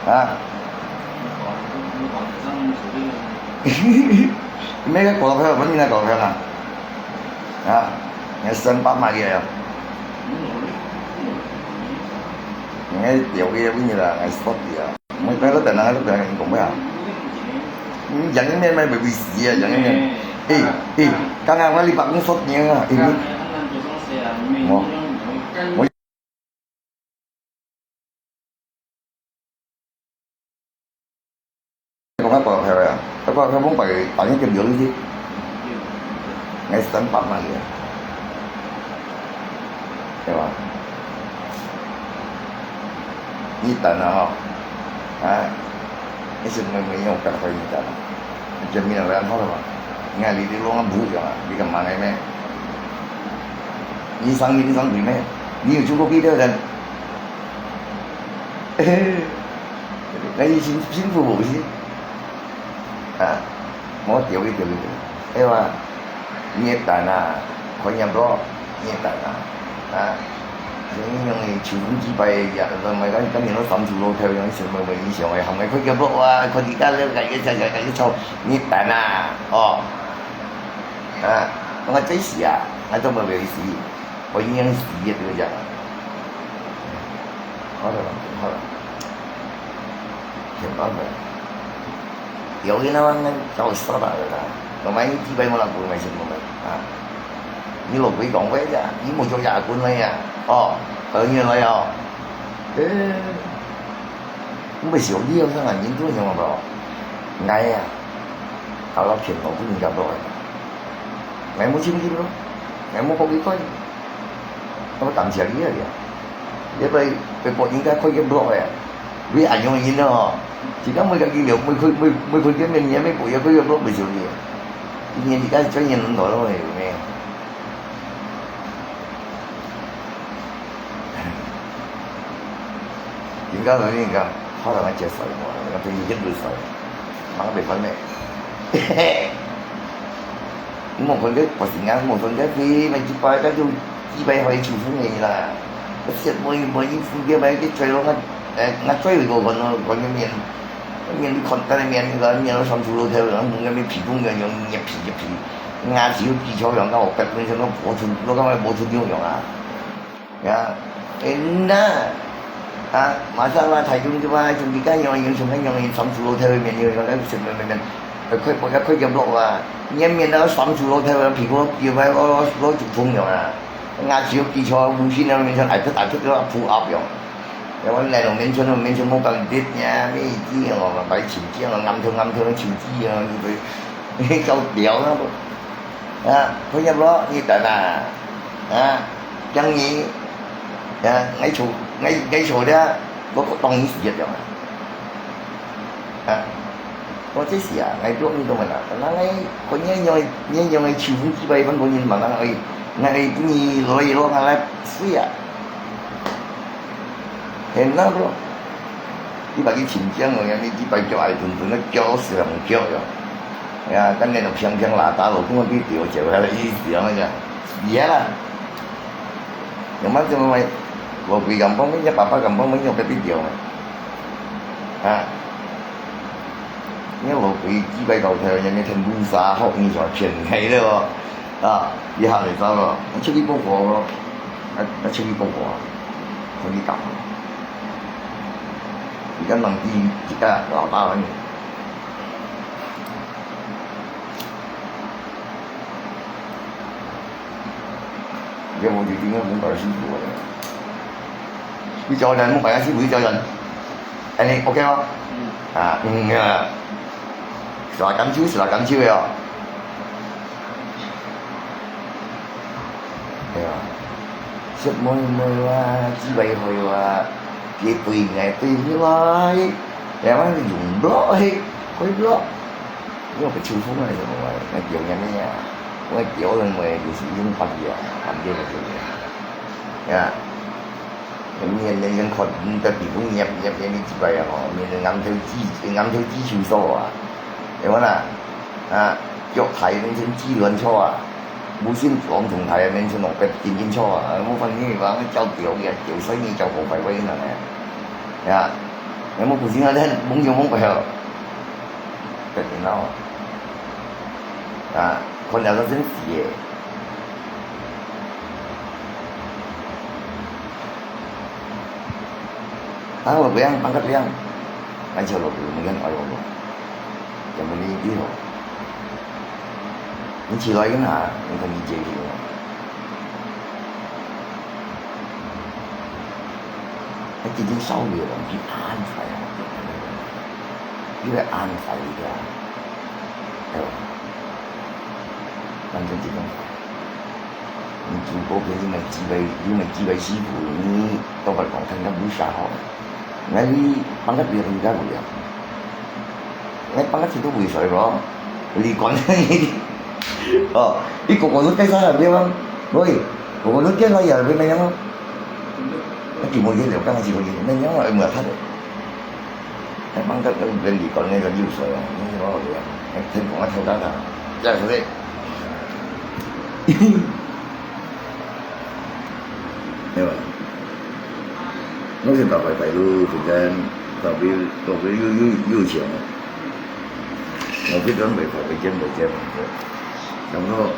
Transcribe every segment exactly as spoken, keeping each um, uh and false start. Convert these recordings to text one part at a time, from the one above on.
啊。你个股票，問你个股票啦。啊，你三百萬个啊。你个掉个問你啦，你说的啊。我在那等啊，那等你讲咩啊？你讲一面卖不会死啊，讲一面。哎哎，刚刚我你把我说你啊，哎，我我講个股票啊，該股票講白白个叫了去，𠊎三百萬个，對吧？你等啊吼，啊，你是沒沒用白費你等啊，證明了然後了嘛？你看你你弄个無用啊，你幹嘛呢咩？你上你你上去咩？你有做過股票的？ 該你辛辛苦無去？啊，我丟一丟一丟，哎哇，你也等啊，看也不，你也等啊，啊，像你用个秋風幾百个，也都買个，今年都三十多條，用什麼沒影響个，還沒看見不啊？看你家那个个个个个臭，你等啊，哦，啊，我真是啊，我都没有意思。 我已經死也不會講了。好了，好了，挺棒的。有人那麼搞笑的啦，我們一基本上不會什麼的啊。你老鬼講話的，你沒做牙根了呀？哦，很遠了呀。呃，我們小弟好像很嚴重，你知道嗎？哎呀，好了，騙我不能搞不来。 𠊎無清楚咯，𠊎無講佢對，𠊎感謝你啊！你愛愛博人家開个blog啊，為恁樣个人咯吼，自家每個月了，每個每每個月每年每個月開个blog毋少个，一年自家賺一兩萬咯，有無？人家同你講，好了，𠊎接受，𠊎對你一路受，忙袂翻咩？ 無看到，不是啊，無看到飛，買一百，該就一百塊就付你啦。我說無，無，你付个買个追咯，我，哎，我追佢个看咯，看个面，面你看，但係面个面都上出老頭，然後那邊皮膚个樣，一皮一皮，牙齒又擠出樣，那我白本身都磨出，都剛才磨出那樣啊。 呀，哎，那，啊，馬上啊，大眾就話，從你該樣，從該樣，從出老頭个面，有个什麼面，呃，開，開，開个blog啊，你面到上出老頭个，皮膚又白，哦，老就通了啊，牙齒又擠出，無線个面上，哎，這，哎，這个pull up樣，然後那種面上，面上莫講跌呀，咩一樣哦，白青青啊，暗頭暗頭青青啊，你都，你搞掉那个。 啊，開業咯，你等啊，啊，今年，啊，𠊎做，𠊎，𠊎做了，我，我當然係一樣啊。啊，我這時啊，𠊎做你懂啦，那𠊎，我年用，年用个秋風幾百萬個人嘛，那𠊎，𠊎你來落下來水啊。 很難咯。你把佢請講哦，你一擺叫愛頓頓，那叫死人叫喲。哎呀，當然咯，平平啦，打老公个video就係个意思啊，那個，厲害啦。有麼子麼，老鬼敢幫忙，人家爸爸敢幫忙，用个video嘛。啊，你老鬼幾百到頭，人家全部殺好，你就騙開了哦。啊，一下就走了，出去報告咯。 啊，啊，出去報告啊，出去講啊。你敢人知自家老大人？你無一定要門口師傅个。你教人，門口師傅，你教人，恁呢OK無？嗯。啊，嗯啊。是啦，感受，是啦，感受个哦。 對啊，食妹妹啊，姊妹會啊，佢對𠊎對起來，台灣用落去，開落，用个秋風啊，什麼啊，那表演的呀，我表演的就是用法律啊，反正就是呀。 面人人看，嗯，在地方捏，捏，捏你幾擺啊吼，面人岩頭指，岩頭指手手啊，對無啦？啊，腳踏面前指亂錯啊，無信王總台面前落白緊緊錯啊，無反正你講叫叫你啊，叫衰你叫好壞壞那呢，呀。你莫不信啊，但蒙就蒙不了。别别闹。啊，看了都真是耶。啊，我不要，放个不要。俺就落去，我们看，哎呦，怎么你你哦？你起来一下，你看你姐姐。 佢真正燒佢个東西，恁快啊！佢个恁快个，係吧？反正這種快。你煮過去，你買幾杯，你買幾杯師傅，你都不講，看看不啥好。那你放个別人家不了。 哎，放个錢都會使咯，你管。哦，你个个都帶上來，對嗎？喂，个个都帶上來，對嗎？啊，全部也了，剛剛全部也，那樣啊，沒有他的。哎，放个，那个你管那个六十啊，那个多少个啊？哎，天空啊，跳高的，這樣子的。 對吧？我是大概大陸時間，特別，特別有，有，有錢啊。我非常袂快，袂見，袂見，袂見。然後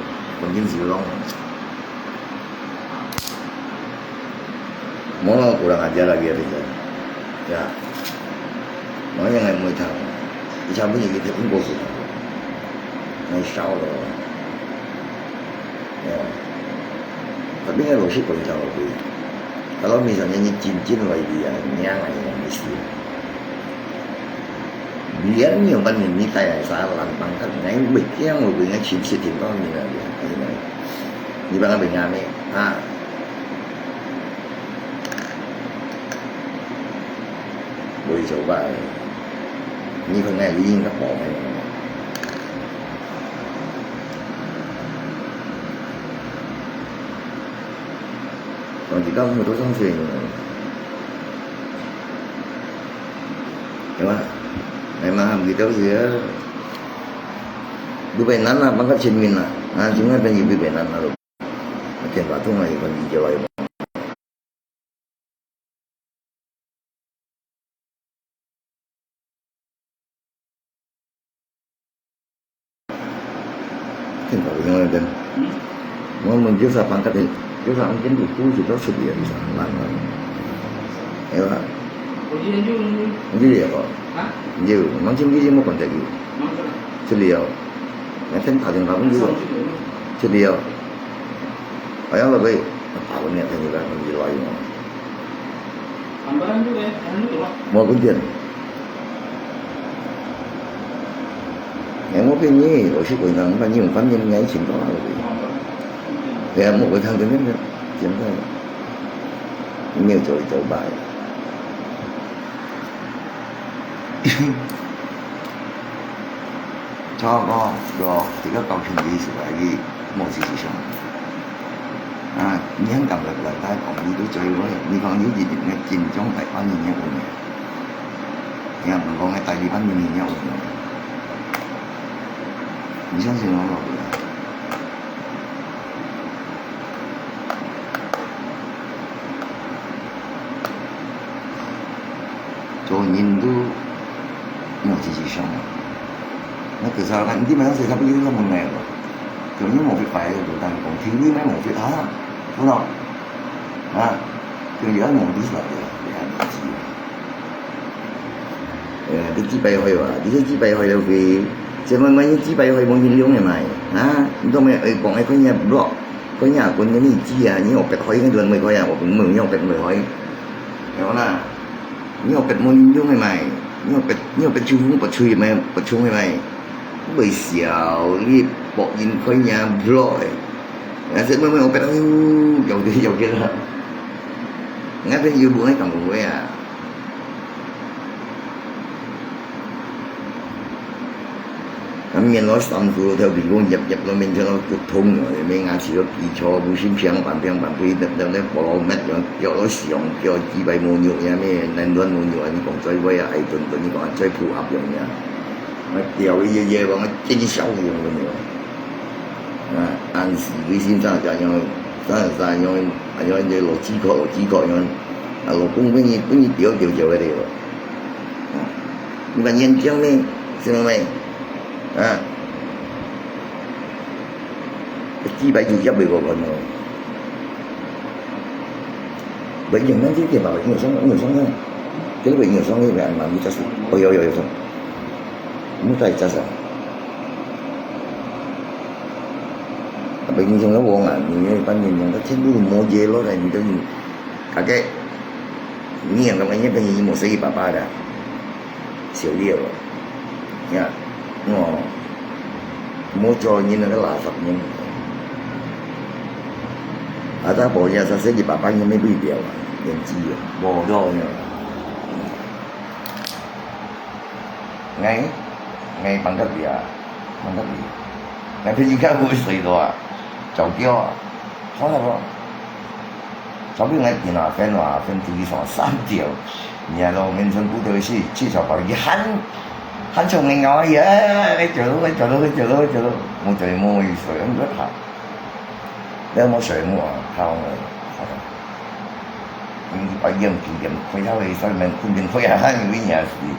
環境是有弄。我老古人還家那邊的，對啊。我應該沒談，一下不是一個英國市場，那燒了。 哦，tapi cái老師講到位，kalau misalnya你真正來你啊，你啊，你啊，你死。你啊，你有問題，你帶來啥人幫他？你袂驚，我跟你親戚挺到你那邊，你幫他問下咩啊？我就走吧，你看那已经个宝贝了。 Còn chỉ có một số sống xuyên. Đúng không? Ngày mai không gì đâu gì á. Bữa bênนั้นน่ะ มันก็เช็นมินน่ะ นะ chúng ta phải gì bữa bênนั้นน่ะ ลูก เขียนว่าทุ่งอะไรคนดีจะลอย Kan tak ingat kan. Mau menjual sa pangkat ni. Jual sa mungkin itu kita sedia bisa. Lang lang. Ya. Jadi apa? Dia, macam dia mau kontak you. Sedia. Nanti tak ada apa pun juga. Sedia. Ayah lah baik. Apa ni yang tadi kan di luar. 無分店。哎，無分你，我是會人，那你有方便面請到哪裡？哎呀，莫會談个面个，現在沒有走一走吧。 錯過了，這个高平的意思啊，佢無事實上。啊，你很感覺來講，你都做過，你講你一定愛尊重台灣人个運命。你也毋講愛台灣人个運命。你相信我無？ 做人都無積極想啊。那可是啊，你基本上係差不多都問題了。就你無去擺，就單講，聽你乜無去啊，不咯？啊，就你愛無理出來的，你還無知啊。呃，你幾百歲啊，你這幾百歲了會，這慢慢你幾百歲無人用个嘛，啊，你都無愛講，愛看人家blog。 佢若講你知啊，你學別開，你亂會開啊，我講你學別會開。係無啦？你學別無人用个嘛，你學別，你學別手風別吹嘛，別衝个嘛。會笑，你博人開若blog个。但是慢慢學別，哎喲，有个有个啦。𠊎朋友無愛講話啊。 啊，面落三十條皮膚，入入落面全部骨痛啊，面牙齒都擠出，無心平板平板皮，入入咧菠蘿蜜樣，叫到上，叫幾擺無肉呀，咩難斷無肉啊！你講最尾啊，愛頓頓，你講最苦合用呀，啊，掉一夜夜，講真笑容个無？啊，暗時佢先生就樣，生生樣，啊，樣就落止殼，落止殼樣，啊，老公分你分你掉掉掉个了。你看眼睛呢，是毋係？啊，幾百就壓袂過看咯。袂影響這个吧，影響，影響啊。這个袂影響，這个還蠻有價值。哦，有，有，有，有。你帶價值啊？啊，袂影響个我啊，你那半年，你看全部都摩羯落來，你都有，大概，你也感覺你朋友無識佢爸爸的。 小了咯。呀，哦，莫做人那个垃圾人。啊，他婆家他自己爸爸也没对了啊，年纪啊，无了呢。哎，哎，放个别啊，放个别。那边应该不会水的啊，脚掉啊，好了不？ Tapi ngai pina fan wa fan tu di sama samtil. Nia lo mention ku tu si si sa pari han han chung ngai ngau ya ngai chalo ngai chalo ngai chalo ngai chalo. Mo chalo mo i so yang gue ha. Dia mo sai mo ha ha mo. Ini pa yang kin yang koi ha wei sa men kun yang koi ha han wi nia si.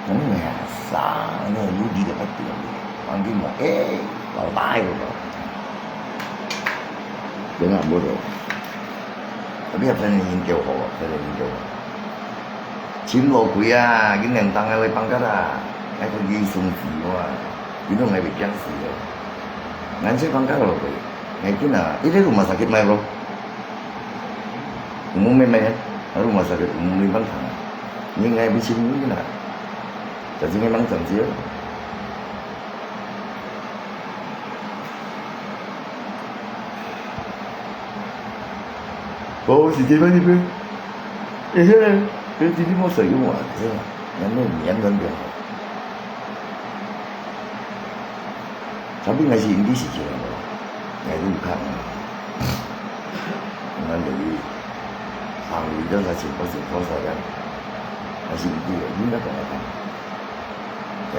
Kami meh sang ne lu di dapat tu. Ang di mo eh, lau tai lo. Dia nak bodoh. Tapi apa ni yang kau ho, apa ni yang kau ho. Chim lo kui ah, gin yang tang ai pangkat ah. Ai ko gi sung si wa. Gin lo ngai bi kiang si lo. Ngan si pangkat lo kui. Ngai kin ah, ini rumah sakit mai bro. Umum mai mai ya. Rumah sakit umum ni bang tang. Ni ngai bi chim ni na. Jadi memang tang sih. Ôi, si tiba ni pe. Eh, eh, eh, tiba mo sa yung wa. Yan no, yan no. Tapi ngai si hindi si kira mo. Ngai lu ka. Ngan lu. Ang lu dah sa si ko si ko sa kan. Ngai si hindi, hindi na ko na kan.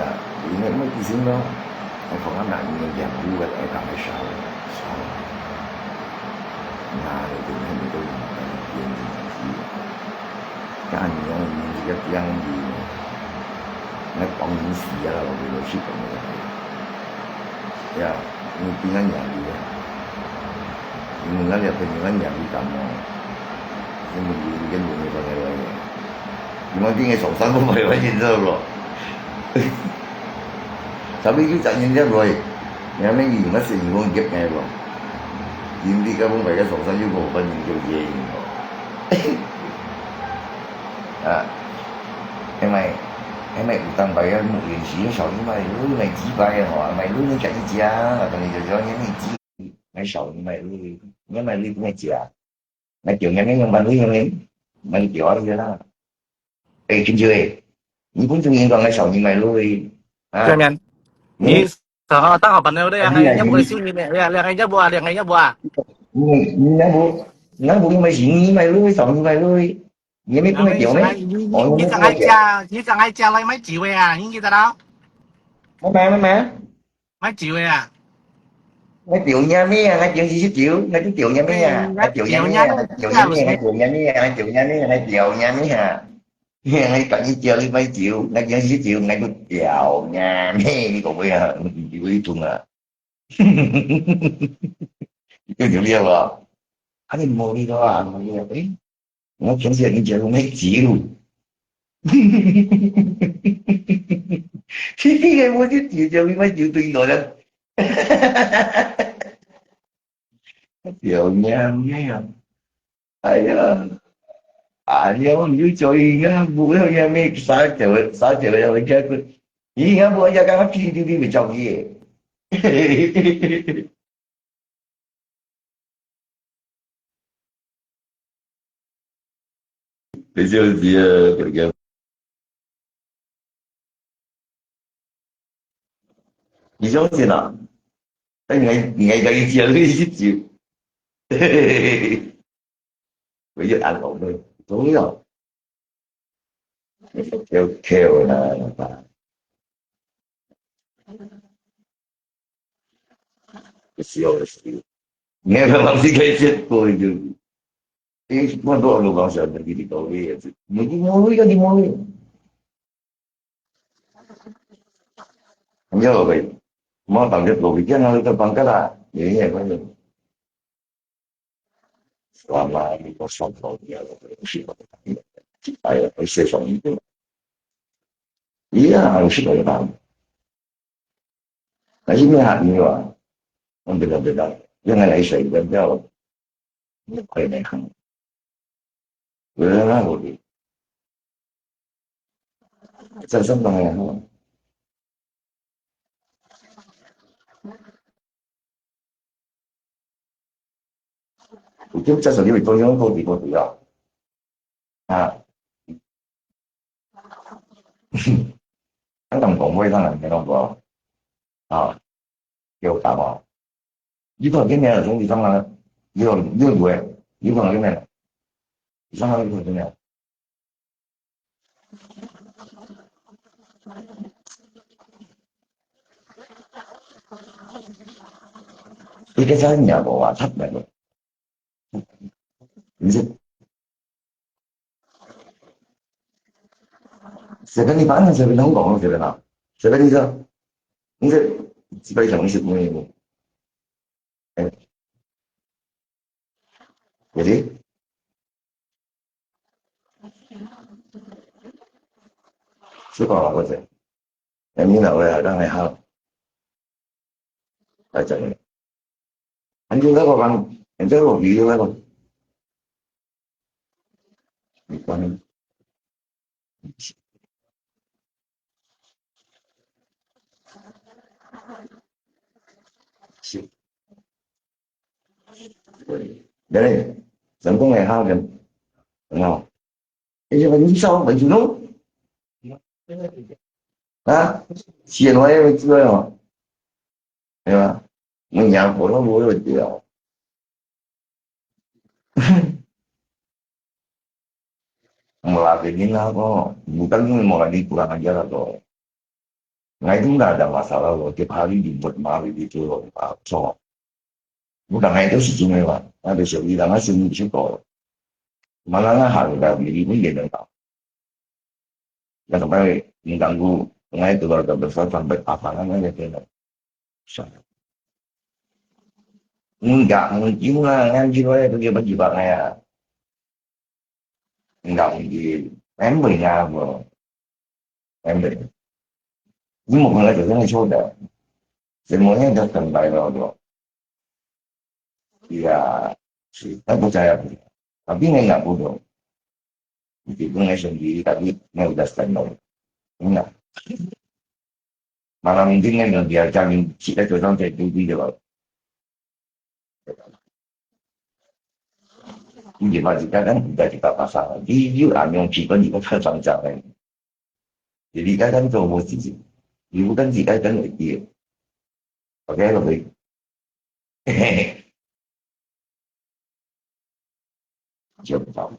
Ya, ini mo kisin no. Ang panganak ni yang buat ay kami sa. Sa. Nah, itu ni itu yang dia ni. Kan yang ni dia yang ni. Ngai pang ni sia lo, lo si pang ni. Ya, ni pingan yang dia. Ni ngai ya pingan yang dia kamu. Ni ni dia ni pang ni. Ni mah dia ngai song san pun mai mai ni lo. Tapi itu tak nyen dia boy. Yang ni ni masih ni wong gap ngai lo. Hindi ka pun mai ka song san yu ko ban ni ko ye ni lo. 啊，係咪？係咪有當擺啊，牧羊時，小魚買鱸，買幾擺啊，吼，買鱸你自己食，啊，當然就講你自己，買小魚買鱸，你買鱸你自己食，買釣魚你用買鱸用，買釣啊你啦。誒，金球誒，你本身應該買小魚買鱸誒，啊，對面，你你 Sa, tang apa neu deh, yang yang boleh sini ni, ya, yang yang buat, yang yang buat. 你，你那不，那不因為是你買鱸，找你買鱸，你也沒跟他講呢。你，你，你，你正愛食，你正愛食來買酒个啊，你記得啦？買買買買。買酒个啊？買酒你咩啊？買酒是酒，買酒你咩啊？買酒你咩啊？買酒你咩啊？買酒你咩啊？買酒你咩啊？買酒你咩啊？ 𠊎同你講，你買酒，𠊎講你酒，𠊎就屌你咩？你講咩啊？你會痛啊！你就了啊！啊，你無力了啊，無力了，誒，我平時你酒買酒，你个我就酒，酒買酒對了。 有影咩啊？哎呀，哎呀，你就叫伊啊，不要影咩，啥叫，啥叫要人家个，伊啊，不要讲他屁屁屁屁叫伊。你就是啊，这个。 你相信啊？哎，你还，你还可以接受一些酒。我就安慰你，重要。要care啦，爸。不需要的事。你要不要去看一些多一点？诶，我都没讲啥，你给你搞个样子，你，你，我，我，我，你要落去，莫放个落去，这样就放个啦，你也可以。Selama itu satu dia, saya saya itu. Iya, harus kita tahu. Kasi may hati niyo ah. Ang beda-beda. Yang lain saya iba daw. Hindi ko kaya na yan. Wala na ako di. Sa sa mga ano. Ito sa sa liwi to yung ko di ko di ah. Ah. Ang tang kong mo itang ang meron ko. Ah. Yo tama. Di ko gini ah, yung isang lang. Yo yo gue. Di ko gini. Isang lang ko gini. Ika sa niya ko wa tap na ko. Hindi. Seven ni paano seven ang kong seven na. Seven isa. Hindi. Siya isang isip mo yun. Eh. Jadi. Suka ako siya. Yan yun ako ya, kang ay ha. Ay, siya. Anjing ka ko kan, anjing ko video ka ko. Ikuan. Dari, sangkong ay ha kan. Ano? Eh, siya kan isa, kan suno? Ha? Siya no ay, ito ay, oh. Di ba? Ang yan po, no, buhay, di ba? Malaki din ako. Bukan yung mga di kurang ajar ako. Ngayon na ada masalah lo, tiap hari dibuat malu gitu lo. So, bukan ngayon itu si Jumai, Pak. Ada siya bilang, ah, sini siya ko. Malah nga hal dah beli pun dia dengar. Ya, sampai mengganggu, ngayon keluarga besar sampai pasangan aja kena. Sa-, enggak mungkin lah, ngayon jiwa itu dia berjiwa kaya. Enggak mungkin. Member nga apa? Member. Ini mau kena kerja ni sudah. Semuanya dah standby lah tu. Iya, si, kan percaya pun. Tapi ni enggak bodoh. Meskipun ni sendiri, tapi ni udah standby. Enggak. Malam ini ni dia jamin kita tu sampai tinggi je lah. Hindi ba kita kan, kita kita pasang. Di, di, ano yung kita, hindi ko kasang sa akin. Jadi kita kan tu mo sisi. Di bukan kita kan dia. Okay, okay. Siapa tahu.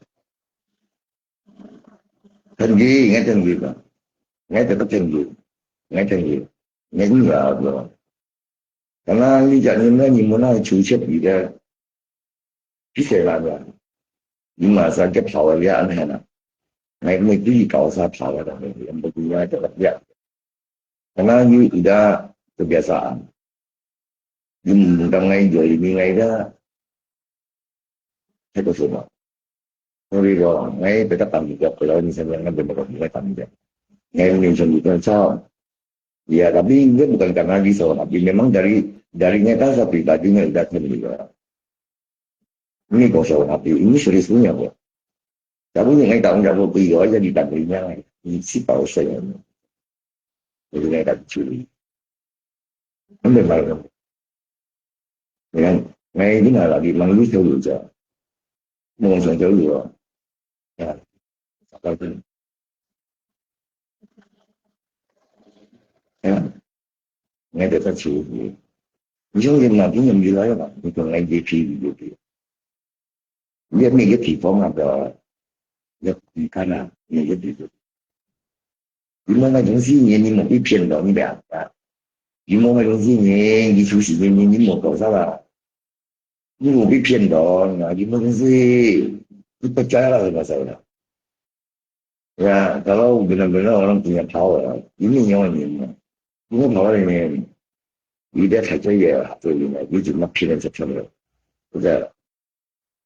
Tinggi, ngai tinggi ba. Ngai tetap tinggi. Ngai tinggi. Ngai ni lah apa. Karena ni jadi ni ni mana cuci dia. Bisa lah ya. Ni masa dia tahu dia aneh lah. Ngai ni tu kau sa tahu lah. Yang berguna dia. Karena ni udah kebiasaan. Yung mundang ngai jual ini ngai dah. Saya ko semua. Sorry ko, ngai tetap tanggung jawab kalau misalnya ngai berapa ngai tanggung jawab. Ngai mention itu sao. Ya, tapi dia bukan karena risau, tapi memang dari dari ngai tak pribadi ngai udah sendiri. Ini ko sao, tapi ini serius punya ko. Tapi ngai tanggung jawab ko, iya aja ditanggung ngai. Ini si tahu saya. Jadi ngai tak curi. Ambil malam. Dengan ngai ini lah lagi malu jauh je. Mau sang jauh ah. Ya. Apa tu? Ya. Ngai tak curi. Ni yang nanti yang bila ya, ni tu ngai D P gitu. Dia ni dia tipu apa? Dia ikan ah, ni dia tipu. Lima ngàn đồng tiền, 你，你莫被騙到，你不要啊。Lima ngàn đồng tiền，你出去，你，你，你莫搞啥啦。你莫被騙到，你，lima ngàn đồng tiền，你不加了，什么啥了？Ya, kalau benar-benar orang punya power, ini nyawa ni. 因為頭那裡面，有點太專業了，所以呢，有點那騙人才騙人，對不對？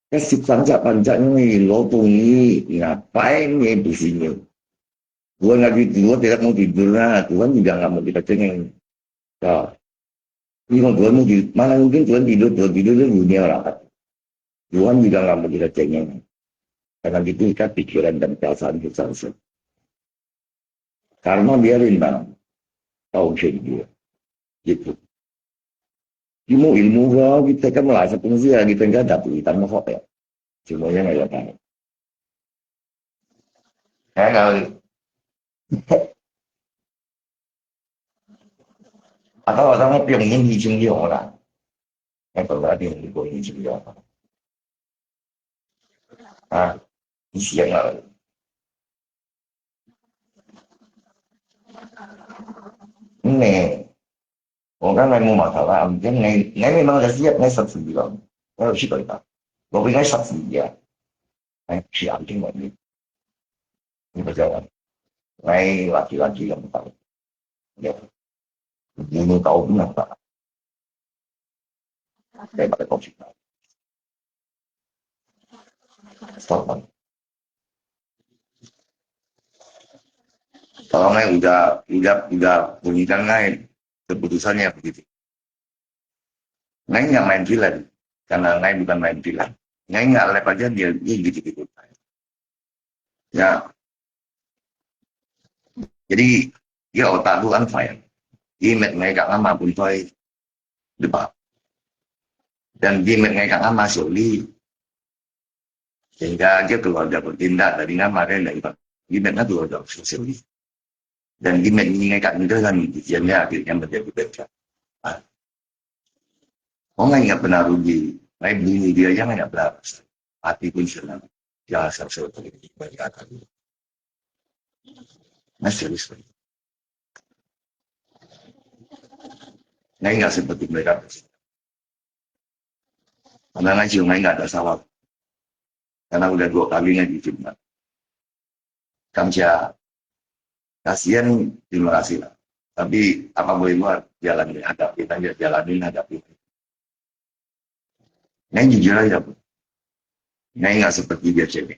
那十張加半張，因為老中醫，你看，百年不是人。Tuhan ngaji, Tuhan tidak mau tidur lah. Tuhan juga nggak mau kita cengeng. Ya. Ini kalau Tuhan mau tidur, mana mungkin Tuhan tidur, Tuhan tidur itu dunia orang. Tuhan juga nggak mau kita cengeng. Karena itu kita pikiran dan perasaan kita langsung. Karma biarin bang. Tahu sendiri. Gitu. Ilmu-ilmu ko, kita kan merasa pun sih, kita kan tak boleh tambah kok ya. Semuanya nggak ada. Saya kalau atau orang yang ingin izin dia orang. Yang perlu ada yang ikut izin dia orang. Ah, isi yang lain. Ini, orang kan mau masalah, mungkin ngai, ngai memang dah siap, ngai saksi bilang. Kalau sih kau tak, kau punya saksi dia. Ngai siap dia mau ni. Ini berjalan. Ngai laki-laki yang tahu. Ya. Bunuh kau pun tak. Daripada kau fitnah. Stop. Kalau ngai udah, udah, udah bunyikan ngai keputusannya begitu. Ngai nggak main film, karena ngai bukan main film. Ngai nggak lepas aja dia, dia gitu-gitu. Ya. Jadi, dia otak tu kan fire. Dia met ngai kat lama pun toy, lepas. Dan dia met ngai kat lama soli. Sehingga dia keluar dari tindak dari nama dia dari Pak. Dia met ngai keluar dari soli. Dan dia met ngai kat ngai kan dia akhirnya menjadi beda. Ah. Orang nggak pernah rugi. Ngai bunyi dia yang nggak pernah. Hati pun senang. Dia asal saya pergi balik akan. Ngai serius. Ngai nggak seperti mereka. Karena ngai cium ngai nggak ada salah. Karena udah dua kali ngai dijumpa. Kamsia, kasihan, terima kasih lah. Tapi apa boleh buat, jalanin, hadapin aja, jalanin, hadapin. Ngai jujur aja, Bu. Ngai nggak seperti biasanya.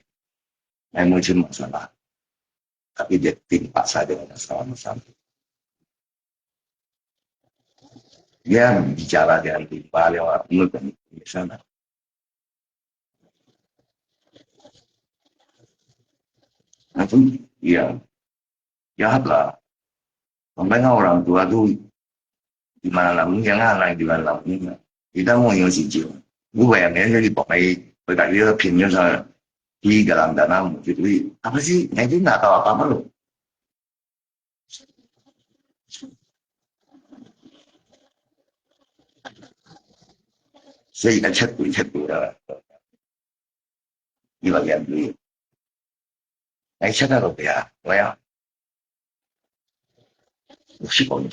Ngai mau cuma masalah. Tapi dia timpa saja dengan masalah-masalah. Dia bicara dengan timpa lewat mulut dan di sana. Nah, itu, ya, jahat lah. Sampai orang tua tu di mana namanya, anak di mana namanya. Kita mau yang sijil. Gue bayangin aja di pakai, pakai dia pinnya sa di dalam tanah, gitu. Apa sih? Nah, itu nggak tahu apa-apa loh. 所以呢，出櫃出櫃啦，你話人類，你出得落去啊？喂啊，六十個人，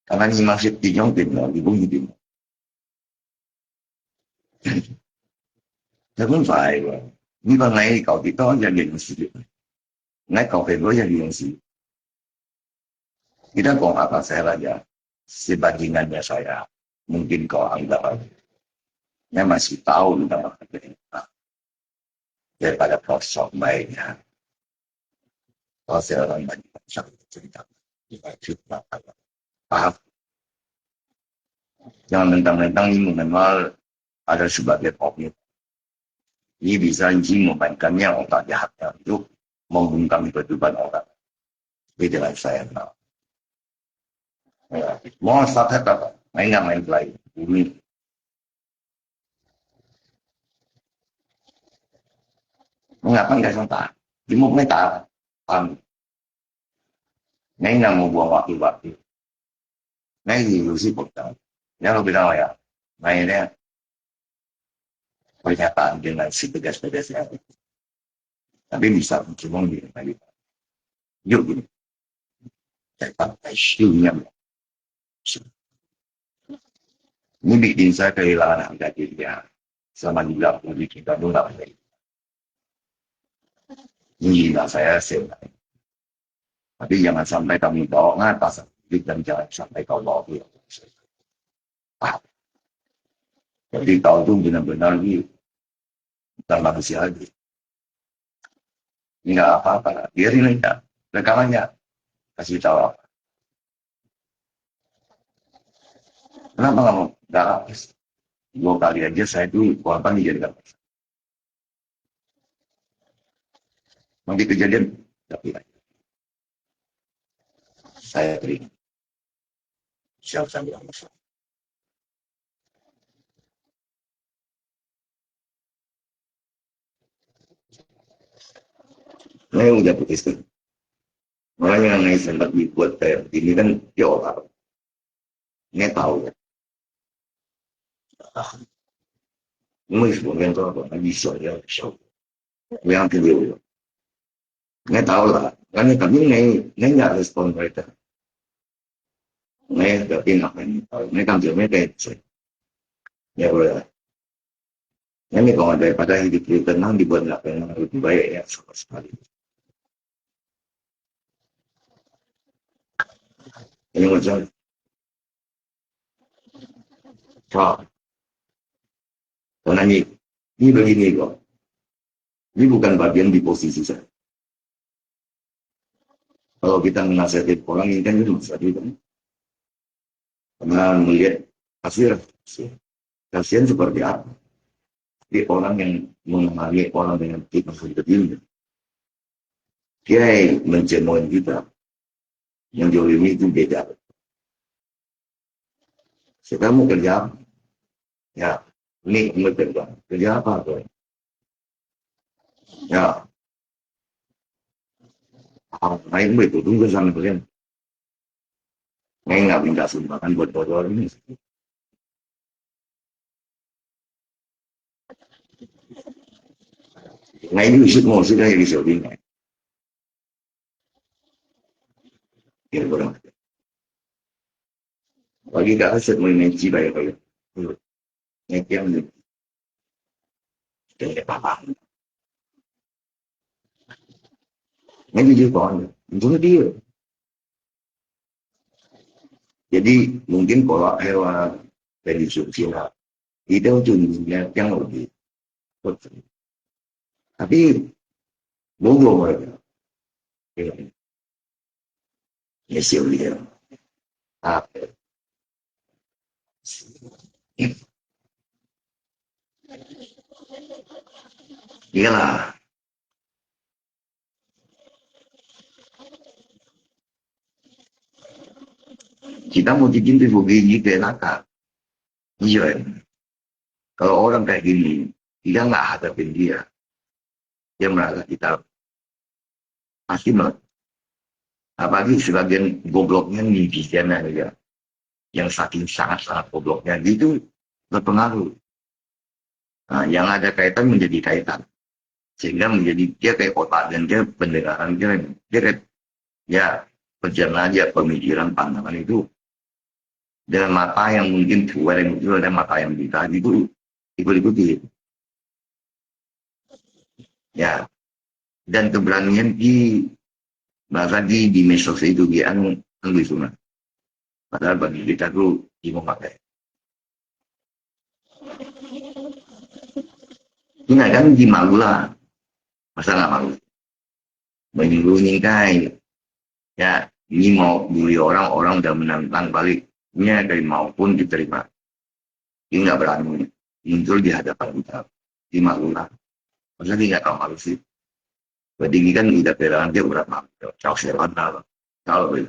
但係你嘛識點樣點樣，你講一點。 Lagun fai wa. Ni ba ngai kau di to ya ni si. Ngai kau pe lo ya ni si. Kita kong apa saya raja. Sebandingannya saya. Mungkin kau anggap apa. Ngai masih tahu tentang apa. Daripada kosong baiknya. Kau saya orang banyak cerita. Paham? Yang tentang-tentang ini mengenal ada sebagai objek. Ini bisa ini memainkannya otak jahatnya untuk membungkam kehidupan orang. Beda lah saya tahu. Ya, mau start apa? Main nggak main play? Ini. Mengapa nggak sempat? Di mau main tak? Paham? Ngai nggak mau buang waktu-waktu. Ngai ini sih bukan. Yang lebih tahu ya. Ngai ini pernyataan dengan setegas-tegasnya. Tapi bisa cuma di kali. Yuk gini. Saya pakai siunya. Ini bikin saya kehilangan harga diri ya. Sama juga bagi kita tuh nggak baik. Ini lah saya sih. Tapi jangan sampai kamu bawa ngata, kita jangan sampai kau bawa dia. Ah, jadi tahu tu benar-benar ni bukan manusia lagi. Enggak apa-apa, biarin aja. Rekam aja. Kasih tahu apa. Kenapa kamu enggak apa? Dua kali aja saya itu korban dijadikan. Nanti kejadian, tapi saya terima. Siapa yang masalah? Ngai udah putus tu. Makanya ngai sempat dibuat kayak begini kan, ya Allah. Ngai tahu. Ngai semua yang tahu apa, ngai bisa ya, bisa. Yang kedua, ngai tahu lah. Kan tapi ngai, ngai nggak respon mereka. Ngai tapi nak ngai tahu, ngai kan cuma kayak, ya Allah. Ngai ni kalau daripada hidup kita tenang, dibuat nggak tenang, lebih baik ya sama sekali. Ini macam, ha, karena ni, ni begini kok. Ni bukan bagian di posisi saya. Kalau kita menasihati orang ini kan itu masalah juga. Karena melihat hasil, hasil. Kasihan seperti apa? Tapi orang yang mengalami orang dengan fitnah seperti ini, dia menjemohin kita, menzalimi itu beda. Sekarang mau kerja apa? Ya, ini mau kerja. Kerja apa kau? Ya. Ah, ngai mau itu tunggu sana kau. Ngai nggak minta sumbangan buat kotor ini. Ngai itu isip mau sudah jadi siapa ini. Ya, kurang. Bagi kak aset mau main cibai kau. Ngai kiam ni. Ngai apa-apa. Ngai jujur kau. Itu dia. Jadi mungkin kalau hewan dari Singapura, itu tu yang lebih. Tapi bodoh mereka. Ya, ya, siap dia. Ah. Iyalah. Kita mau bikin tu bagi kita nakal. Iya. Kalau orang kayak gini, kita nggak hadapin dia, dia merasa kita pasti meledak. Apalagi sebagian gobloknya netizen aja, yang saking sangat-sangat gobloknya, itu berpengaruh. Nah, yang ada kaitan menjadi kaitan. Sehingga menjadi dia kayak otak dan dia pendengaran dia, dia kayak, ya, pencernaan dia, pemikiran, pandangan itu dengan mata yang mungkin tua dan itu ada mata yang buta itu ikut-ikuti. Ya, dan keberanian di bahkan di di medsos itu di anu anu itu nah. Padahal bagi kita tu di memakai. Ini kan di malu lah, masa nggak malu? Menyuruh ni kai, ya, ini mau bully orang, orang udah menantang balik. Ini dari mau pun diterima. Dia nggak berani muncul di hadapan kita. Di malu lah. Masa dia nggak tahu malu sih? Berarti ini kan udah kehilangan dia udah malu. Jauh sih lah. Tahu.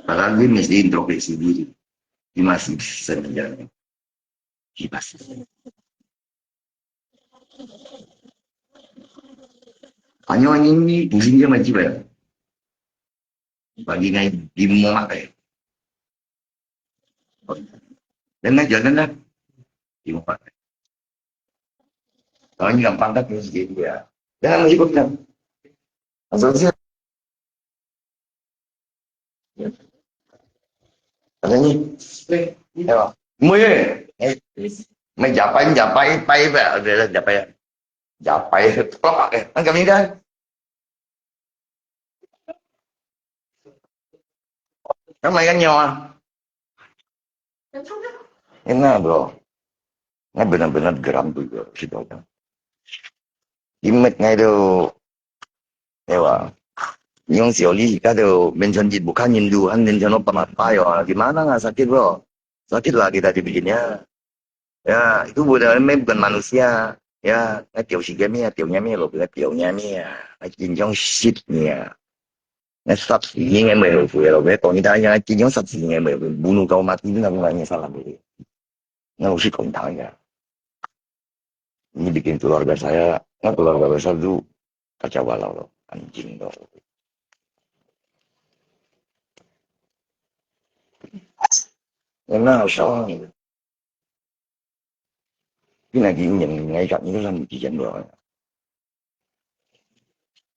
Padahal dia mesti introspeksi diri. Dia masih sendirian. Dia masih sendirian. Hanya ini pusing dia macam mana? Bagi ngai di muak eh. Dan ngai jalan lah. Di muak. Kalau ini gampang kan terus dia. Jangan ikut kan. Asal sih. Ada ni. Ya. Mui. Eh. Mai japai japai pai ba. Ada japai. Japai. Tolak eh. Kan kami kan. Kan mai kan nyawa. Enak bro. Ngai benar-benar geram tu je, si tahu kan. Imet ngai tu, ewa. Nyong sioli kado mention di bukan Hindu, han mention apa apa ya. Gimana nggak sakit bro? Sakit lah kita dibikinnya. Ya, itu bukan, bukan manusia. Ya, ngai 丟時間咩，丟人咩，落去丟人咩，ngai緊張死咩。Ngai 十四年 ngai 無後悔咯，ngai 講你聽，ngai緊張 十四年 ngai 無後悔，bunuh kau mati，你哪能 ngai salah 無？Ngai 老實講你聽呀。Ini bikin keluarga saya, ngai keluarga besar tu kacau balau lo, anjing lo. Enak, usah. Pina gini yang ngai kat ni kan bikin lo.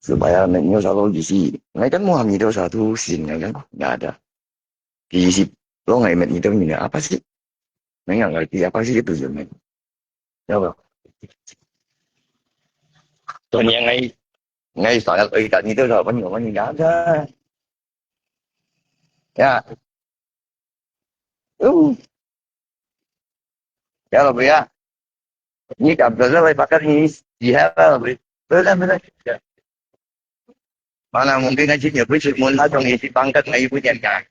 Supaya nyo satu isi. Ngai kan mau hamil tu satu sin ngai kan, nggak ada. Isi lo ngai met itu ni apa sih? Ngai nggak ngerti apa sih itu zaman. Ya bro. Tuan yang ngai ngai sangat oi kat ni tu apa ni apa ni nggak ada. Ya. Uh. Ya lo ya. Ni tak betul lah pakai ni. Siapa lo? Betul betul. Mana mungkin ngaji nyo pun semua lah dong isi pangkat ngai pun yang kan.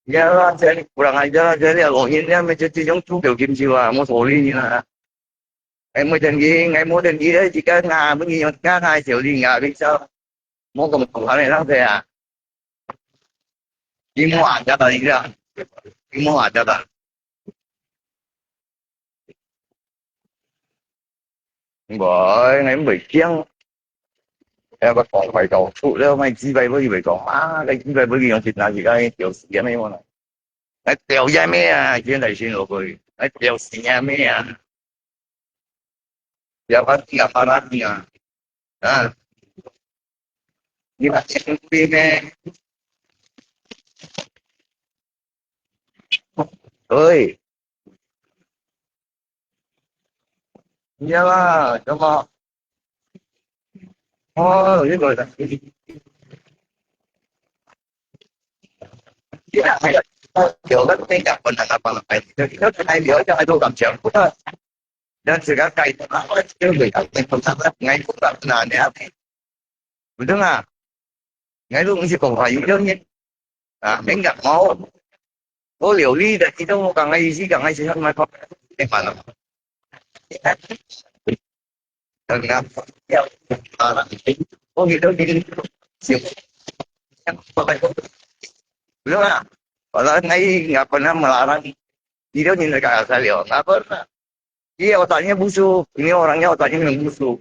Ya lah, jadi kurang ajar lah, jadi kalau ini dia macam tu yang tu kau kim jiwa, mau sorry ni lah. Ai mau janji, ai mau janji dia jika ngah bunyi yang ngah ngah siuli ngah bisa. Mau kau mau kau ni lah saya. Imo ada tak ini lah. Imo ada tak? 毋會，𠊎毋會驚。哎，佢講壞到出了，買雞排分佢講啊，該雞排分佢用錢拿去該屌死啊咩嘛。該屌也咩啊，現在先落去，該屌死啊咩啊。不要放屁啊，放屁啊，啊！你把錢分佢咩？喂。 你啊，怎麼？哦，這個，有个那个本來他幫了，哎，那个還了，這還多感情，不是？那這个改的嘛，我就會改，那个，那个，那个， Betul nggak? Ngai lu ngisi kong kayu dia ni. Ah, enggak mau. Oh, liu li dah kita mau kang ngai isi, kang ngai isi sama kau. Eh, mana? Tengah. Ya. Ah, oh, gitu, gitu. Siap. Betul nggak? Padahal ngai nggak pernah melarang. Dia ni dekat asal dia, nggak pernah. Dia otaknya busuk, ini orangnya otaknya memang busuk.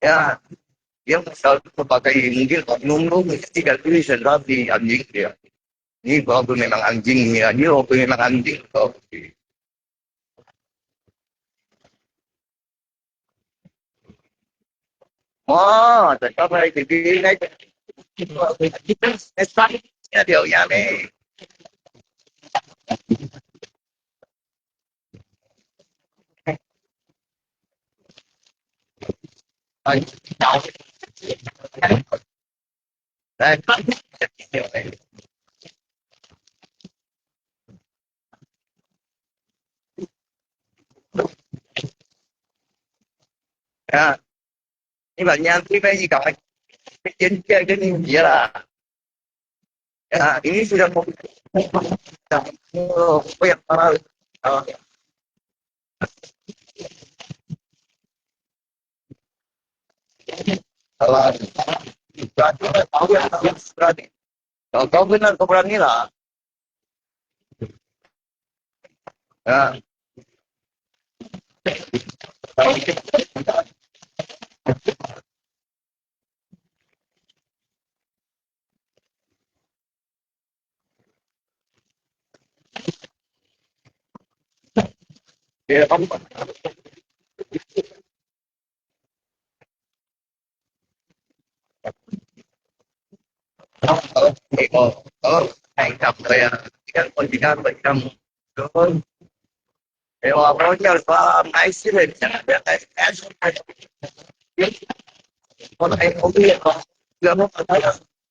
Ya, dia selalu pakai mungkin oknum tu mesti kat tulis sendiri anjing dia. Ni kau tu memang anjing ni, dia tu memang anjing kau. Oh, tetap hari ini naik. Espan, ya dia ya ni. Ya, ini banyak tu kan ikan. Yang dia kan ini dia lah. Ya, ini sudah mau, sudah mau, oh, yang parah. Oh. Kalau, kalau kau benar, kau berani lah. Ya.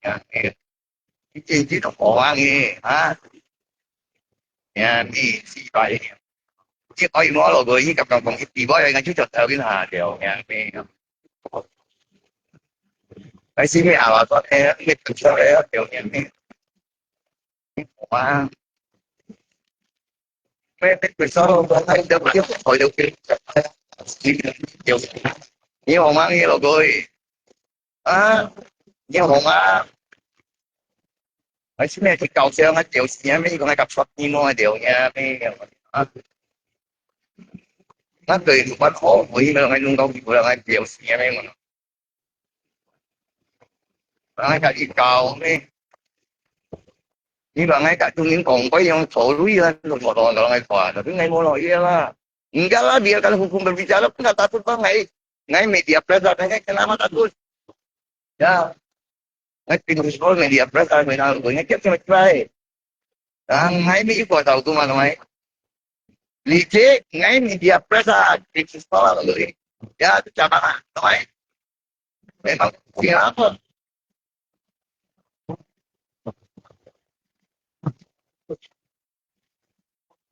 个，你真正好啊你啊，呀，你失败，你愛我落去，你敢敢講，你比我應該就做頭一下了，呀，你，哎，是咩啊？我說，哎，你不錯了，了，你，哇。你好嗎？你老公？啊，你好嗎？還係咩？去搞笑，𠊎笑死啊！你講𠊎甲出你摸个了呀，咩啊？那對你還好，我以為𠊎弄到你，𠊎笑死啊！咩？ 人家甲你搞咩？你人家甲中間講，佢用錯類啊，錯錯錯，人家看，tapi ngai mo lo iya lah. Enggak lah, biarkan hukum berbicara, pun tak takut bang, ngai, ngai media press lah, ngai kenapa takut? Ya, ngai principal media press lah, ngai ngai ngai kiap kiap kiap. Ah, ngai mi iko tau tu mah, ngai. Licik, ngai media press lah, principal lah, ngai. Ya, tu siapa lah, ngai. Memang siapa?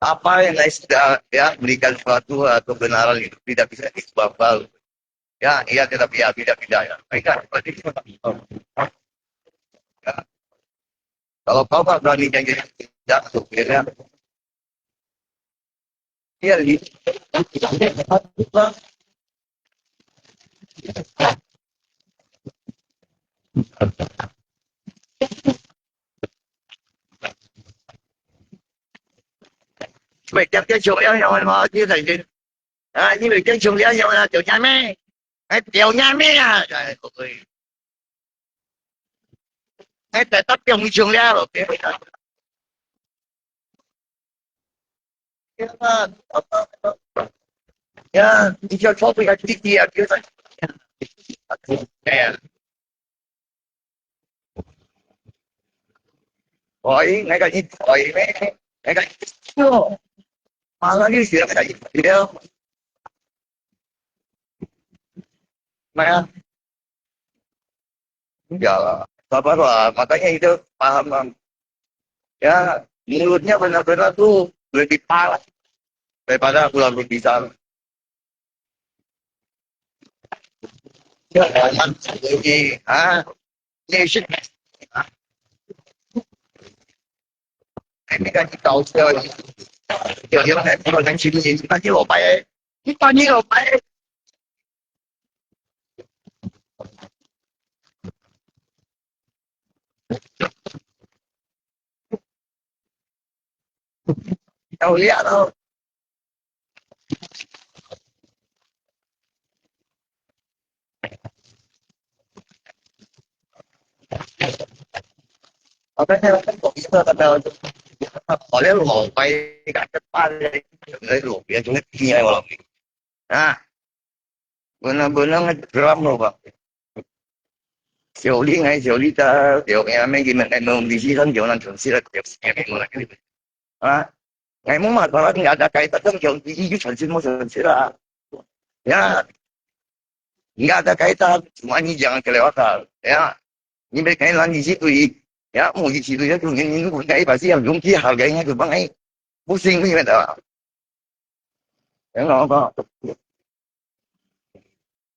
Apa yang saya sudah ya berikan suatu atau kebenaran itu tidak bisa disebabkan. Ya, iya tetap iya, tidak tidak ya. Baiklah, berarti ya. Kalau kau tak berani janji tidak, tu ya. Iya, li- 喂，点点手要要嘛，你看见啊？你们点手要要啊，就下面，哎，掉下面啊，哎，不会，哎，在打表面上了，别回答。 Ya, apa, apa? Ya, ikaw sa ko ya titi ya biasa. Ya. Oi, ngai ka it, oi me, ngai ka it. Yo, malah ni siya ka it. Ya. Maya. Ya lah, sabar lah. Makanya itu paham lah. Ya, mulutnya benar-benar tu lebih parah daripada ular berbisa. Ya, memang lebih, ha? Ini shit. Ini kan kita usah. Dia dia kan bukan sini, kita ni lopai. Kita ni lopai. Tao lihat tau. Apa ni? Kok kita kata, kok dia lopai kat depan, dia lopai, dia punya tinggal orang. Ha. Benar-benar ngeram lo, Pak. Siau li ngai, siau li ta, siau ngai, amai gimana ngai mong di si san, siau nan chun si la, siau si ngai mong lagi. Ha? Ngai mong ma, kalau nggak ada kaitan, kan siau di, di chun si mo chun si la. Ya. Nggak ada kaitan, cuma ni jangan kelewatan. Ya. Ni baik ngai lan di situ i. Ya, mo di situ ya, tu ni, ni, ngai pasti yang jungki harganya tu, Bang, ai. Pusing ni, betul. Yang apa?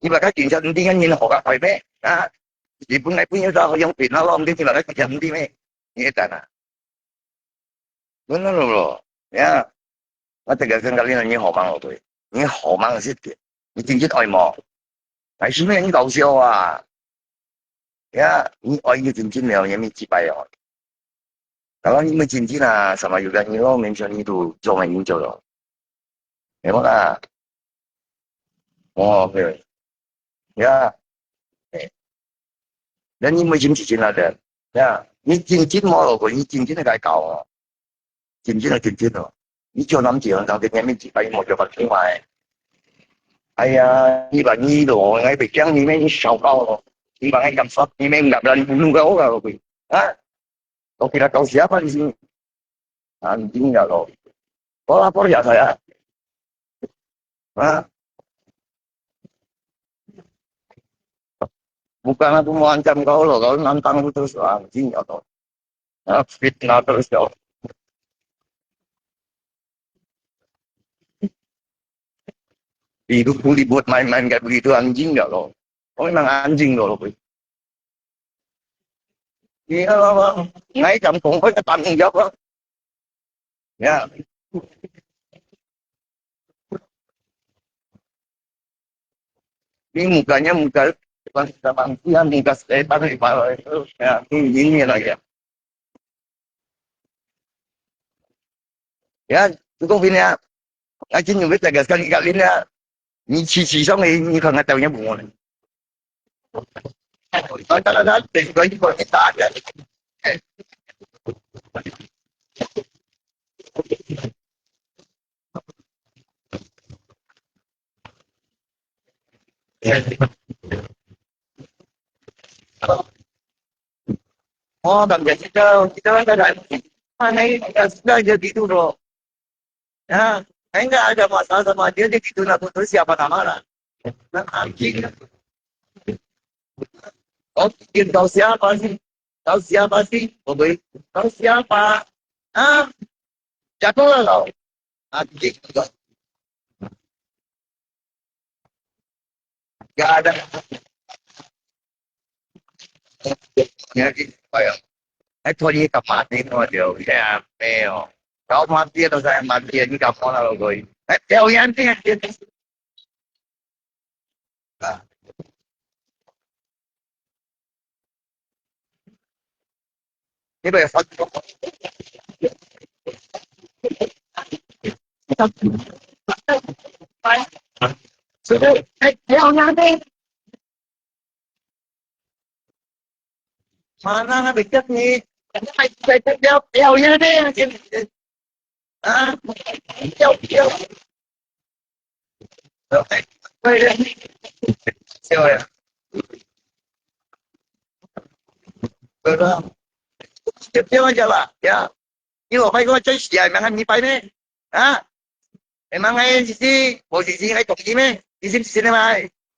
Ibarat ka kinsa nanti kan nyin hok ka koi pe. Ha? Di pun ngai pun yung sa yung pin na lo, nanti ibarat ka kinsa nanti me. Ni ta na. Benar lo. Ya. Nga tegasan kali na ni hok mang lo tu. Ni hok mang sit ke. Ni tingkit oi mo. Ai, sini ni kau siau ah. Ya, ni oi ni tingkit me, ni mi cipai oh. Kalau ni mi tingkit na, sama juga ni lo, mention ni tu, jong ni jong lo. Memang lah. Oh, okay. Ya. Eh. Dan ni mi tingkit na dan. Ya. Ni tingkit mo lo, ni tingkit na kai kau. Tingkit na tingkit lo. Ni jong nam jong, kau ke ni mi cipai mo jong pat ni mai. Aya, ni ba ni lo, ngai pe kiang ni me ni sao kau lo. Ni ba ngai kam sat, ni me ngap la ni bulu kau kau. Ha? Kau kira kau siapa di sini? Anjing ya lo. Pola por ya saya. Ha? Bukan aku mau ancam kau lo, kau nantang aku terus, anjing ya lo. Ya, fitnah terus ya. Hidupku dibuat main-main kayak begitu, anjing ya lo. Kau memang anjing lo, lo. Iya, Bang. Naik kampung, kau tak tanggung jawab, Bang. Ya. Ini mukanya muka, Bang, Bang, ya, muka setan di bawah itu. Ya, ini, ini lagi ya. Ya, tukang bini ya. Aku nunggu tegas kan ikat bini ya. Ni cici song eh, ni kau nggak tahu nya bunga. Kau tak ada, tak ada. Oh, tak ada kita, kita kan tak ada. Mana ini tak sudah jadi dulu. Ya, enggak ada masalah sama dia, dia gitu nak putus siapa nama lah. Nah, anjing. Kau pikir kau siapa sih? Kau siapa sih? Kau, kau siapa? Hah? Jatuhlah kau. Anjing. Gak ada. Ya, gitu, ya. Eh, thôi, ini kapan ini, waduh, ya, meo. Kau mati atau saya mati, ini kapan lalu kau ini? Eh, jauh ya, nanti, nanti. Nah. Ini banyak satu. Sudah, eh, jauh ya, nanti. Mana na bigyan ni? Ay, ay, ay, ay, ay, ay, ay, ay. Ah, ay, ay. Okay. Ay, ay. Siya, ya. Pero, siya, siya, siya ba? Ya. Ni 我拜个最喜爱，明天你拜咩？啊？哎，明天sisi，无sisi，还同意咩？你信不信的嘛？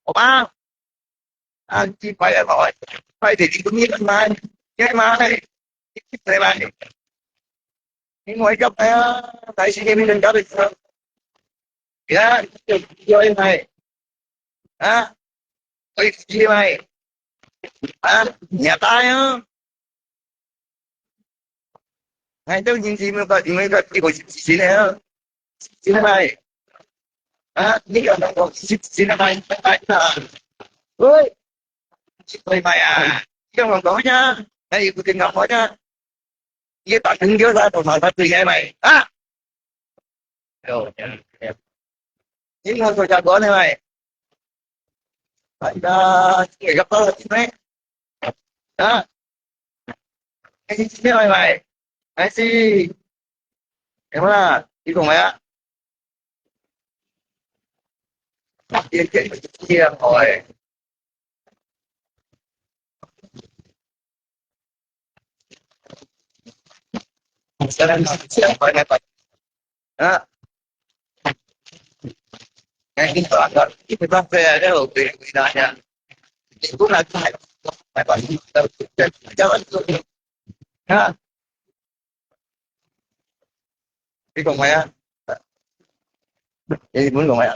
好吧？啊，你拜啊，好啊，拜的，你不你拜嘛，你拜嘛，你拜嘛。你我一个拜啊，来世给你人家的，呀，就就因为，啊，所以你拜，啊，你也拜啊。 哎，都已经没有，没有，没有，没有，现在啊，现在买啊，你讲我现在买，买啊，喂，现在买啊，你讲我讲呀，哎，不跟我讲呀，你打成就啥，多少他最爱买啊？哎呦，哎呀，你看我家官的买。 Ada, sige, kapal, sige. Ha? Ay, sige, may, may. Ay, si, Emma, ikaw maya. Yan, yan, yan, oy. Ha? Ngayon dito, ano, ito ba kaya, ano, pinagpinaan niya? Hindi ko na, ha? Ikaw kaya? Eh, mo kaya?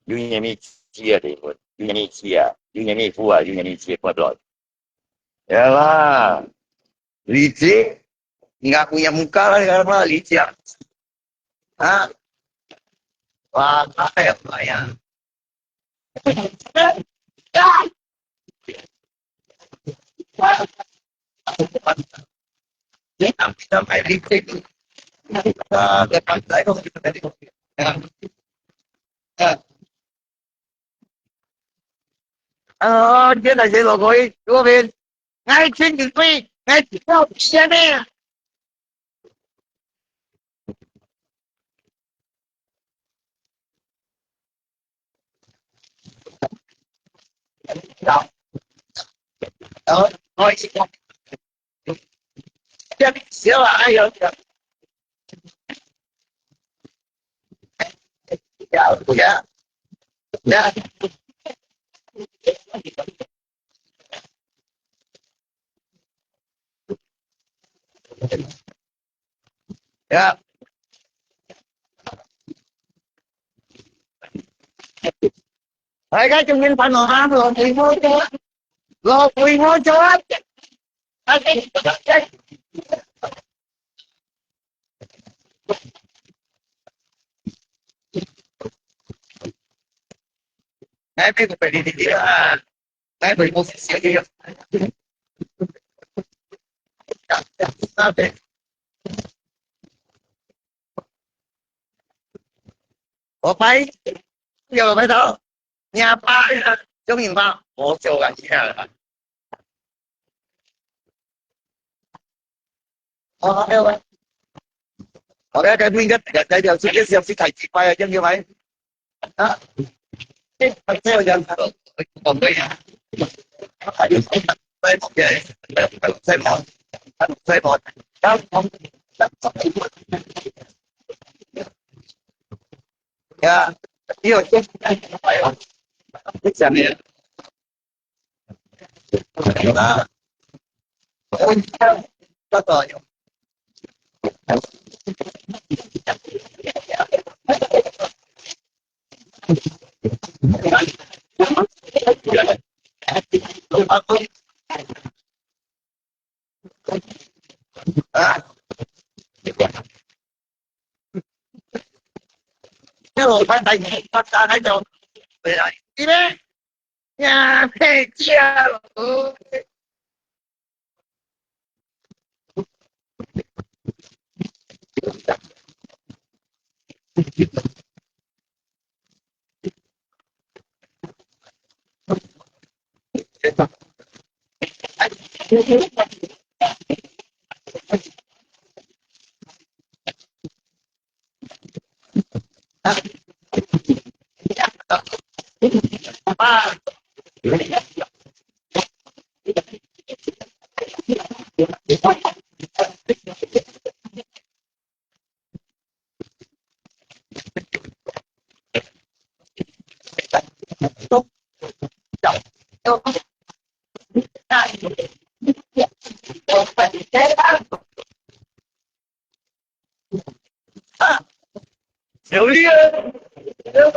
有人没吃啊，对不？有人没吃啊，有人没付啊，有人没吃，不不。Ya lah, licik, nggak punya muka lah sekarang lah, licik. Ha? Wah, apa ya, apa ya? Ờ, dia nak saya logoi, dua pin. Ngai chin ding kui, ngai chin ding kui, siapa? 開始講，這小啊，哎喲，呀，呀，呀，呀。大家仲要煩惱下，落雨無做，落雨無做啊！哎，這個被你，你，你啊，來，回復一下。我拜，有拜到，你阿爸，中午吧，我就来一下了。哦，OK，OK。OK，該不應該代表這個消息太奇怪啊，這樣就來。啊，這，這樣，哦，對呀。再忙，再忙，再忙，再忙。呀，你有，你講的。啊，這個有。啊，這個我看他，他，他那種，對啊，因為 呀，配件哦。有力啊！呃，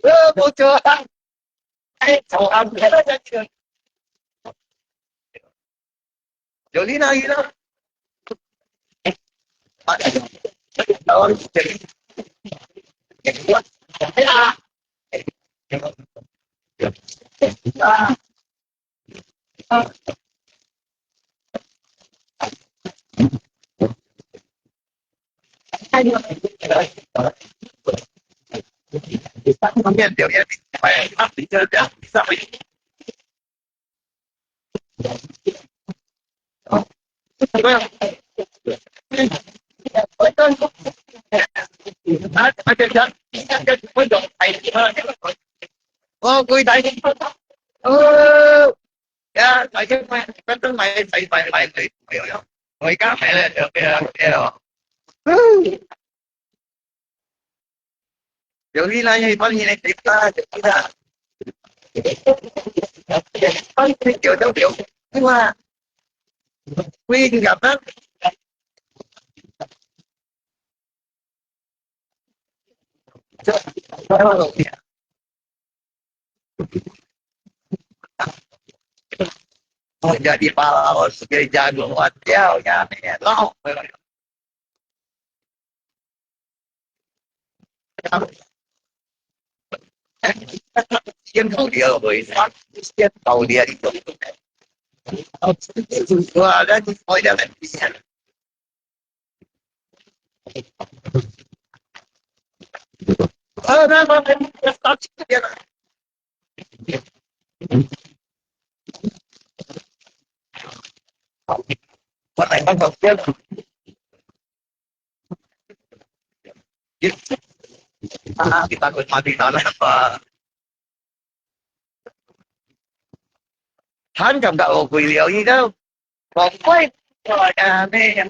呃，不错啊！哎，走啊，不要再去了。有力哪里呢？哎，哎，哎，哎，哎，哎，哎，哎，啊！ 哦，佢大，哦，呀，大家買，買，買，買，買，買，買，買，我而家買了，了，了，了。有力啦，有力啦，有力啦。有，有，有，有啊。喂，你干嘛？ 我jadi pala, oh, sudah jago, wah, dia ya, nih, lo. Sian kau dia, boy. Sian kau dia itu. Wah, ada di, oh, dia kan. Ah, kita kuat mati tanah apa? 還感覺好貴了，你都，好貴，我的妹呀！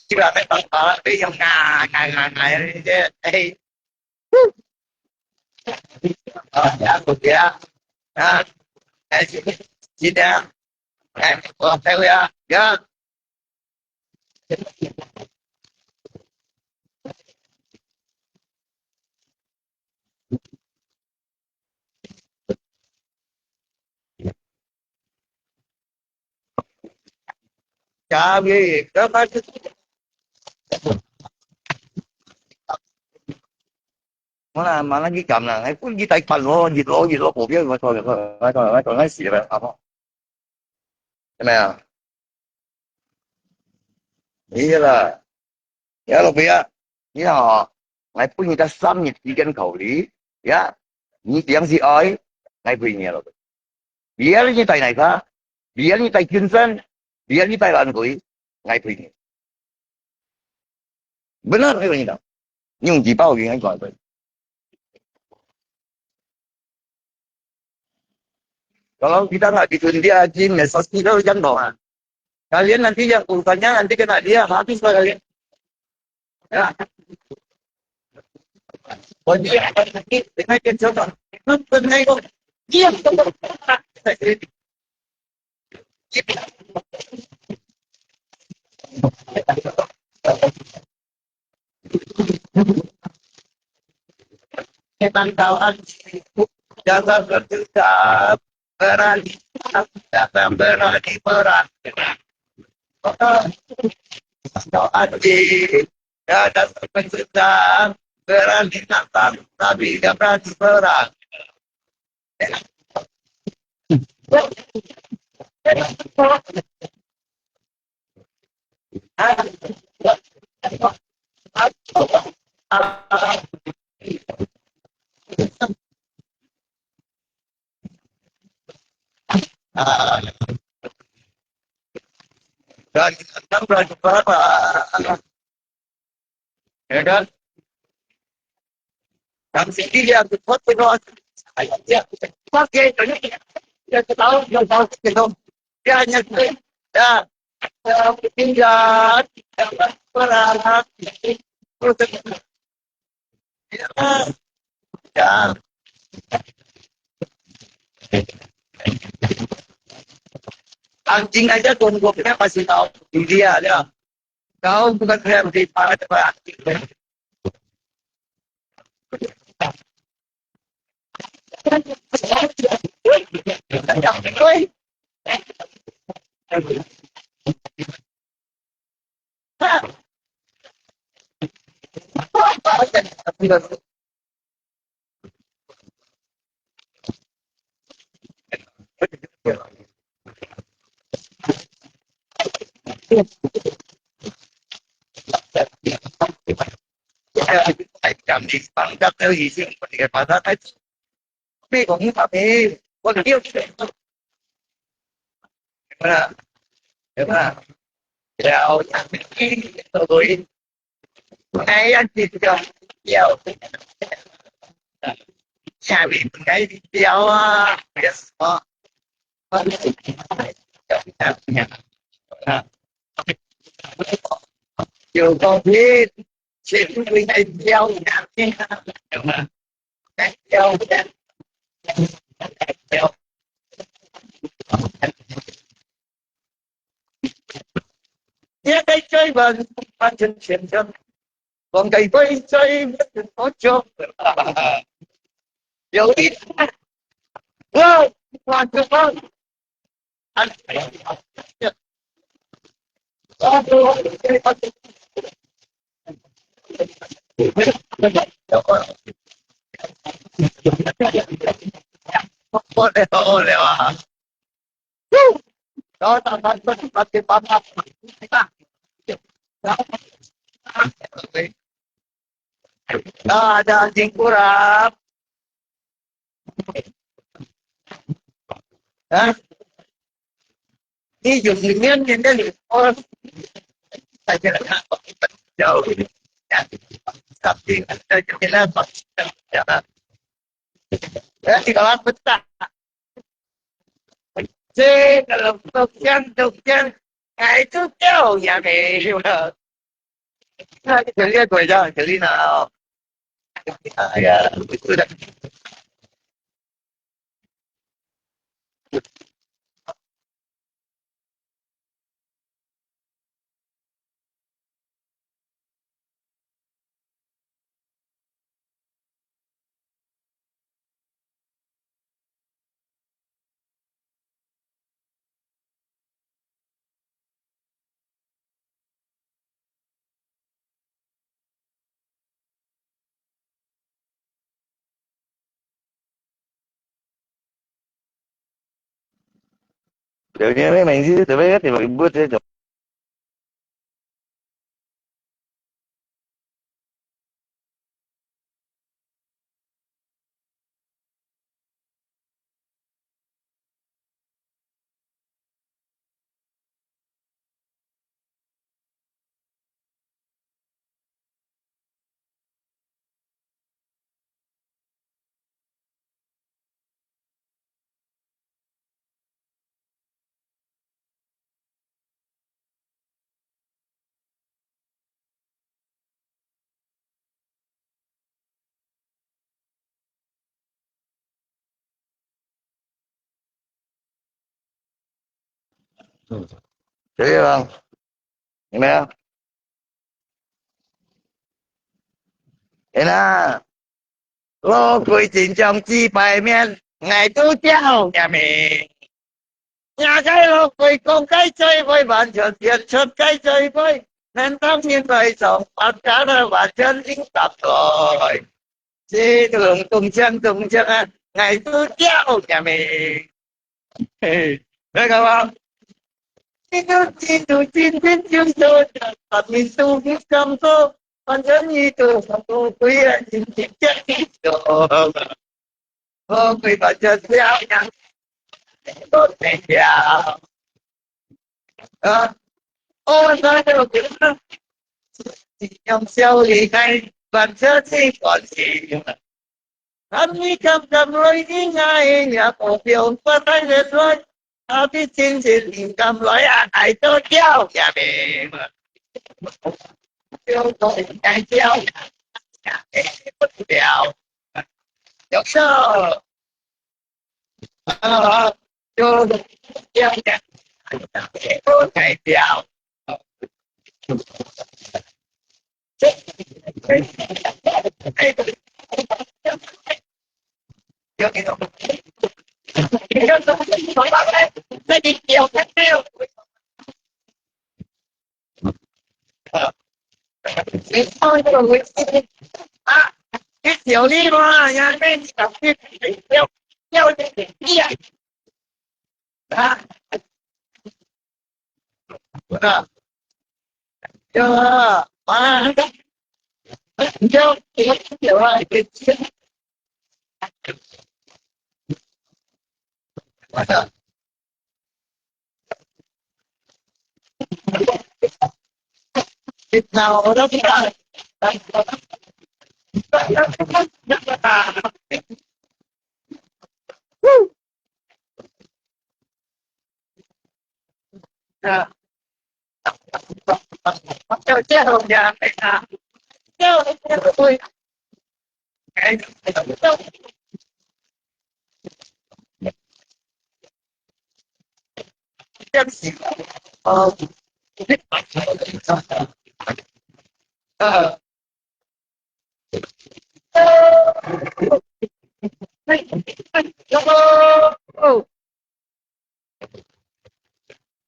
这个没办法，被用啊，哎哎哎，哎，啊，呀，不对啊，啊，哎，是的，哎，我开会啊，呀。Kami, kapag mana mana ki kam na, ay pun ki tai pan lo, ki lo, ki lo, ko bia, ko ko ko ko ko ko ko si ba, apa? 係咪啊？係啦，呀，老弟啊，你好，𠊎分你个三日時間考慮，呀，你點是愛，𠊎陪你啊，老弟。Biar你戴哪怕，biar你戴金針，biar你戴爛鬼，𠊎陪你。Benar, 你講，你用幾包給𠊎講的。 Kalau kita nggak ditunda, Jin, medsos kita yang doang. Kalian nanti yang urusannya nanti kena dia, habis lah kalian. Ya. Bagi apa sakit, dengan dia coba. Nonton naik kok. Diam, coba. Kita tahu, jangan berdusta, berani, jangan berani perang. Doa di, jangan berdusta, berani nantang, tapi jangan berani perang. 啊，然后他们就把把，那个，咱们是力量是不是说，哎呀，这样，发给人家，这个刀要刀这种，这样子，啊，呃，不听人，不然，不是， Ya. Anjing aja tuan gua punya masih tahu. Dia, dia. Kau bukan saya beri pahala apa. Oi.哎呀，这个掉，下面应该掉啊，别说，有个病，全部应该掉下面啊，有吗？该掉下，该掉。 你个追问完全全全，往个追追我就，有一，哇，哇，这个，啊，我了，我了啊！ Ada anjing kurap. Hah? 你用两年的灵活，大家来看，要，哎，你干嘛不打？这个都讲都讲，哎，都掉也没有了。那你肯定要管一下，肯定的哦。哎呀，不是的。有人没名字，怎么个怎么不这种？嗯，可以了，你们啊？哎呀，老鬼真正几百面，俺都叫呀咩？ 也个老鬼讲个最尾，完全变出个最尾，难道现在上班干了完全领导来？这种东乡东乡啊，俺都掉下面。嘿，那个吗？这个制度今天就说，人民都不敢说，反正你都什么鬼啊，今天这样子。 我鬼把这小羊都没了。啊，我那个鬼呢，用小厉害，把这些关系。他们刚刚来的那一年，我不用把他人来，他的亲戚领导来啊，还都掉下面。就都应该掉下面，不了。 有时候，啊，就这样讲，不改掉。这，有那种，你就说，那你有没有？ 你放这个危机啊，你小力嘛，呀，被你搞定，要要你啊，啊，啊，就啊，你就你就啊，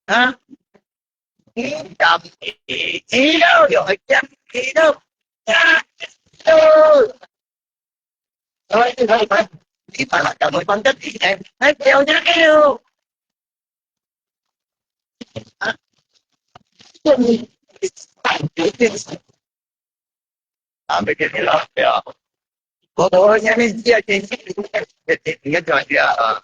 啊？你敢知道有人敢知道？啊？哎，哎，哎，你把那个门关掉，哎，哎，不要这样，哎呦。啊？这里，哎，有点 啊，没给你了，对啊。我我下面第二天，你你你你讲一下啊。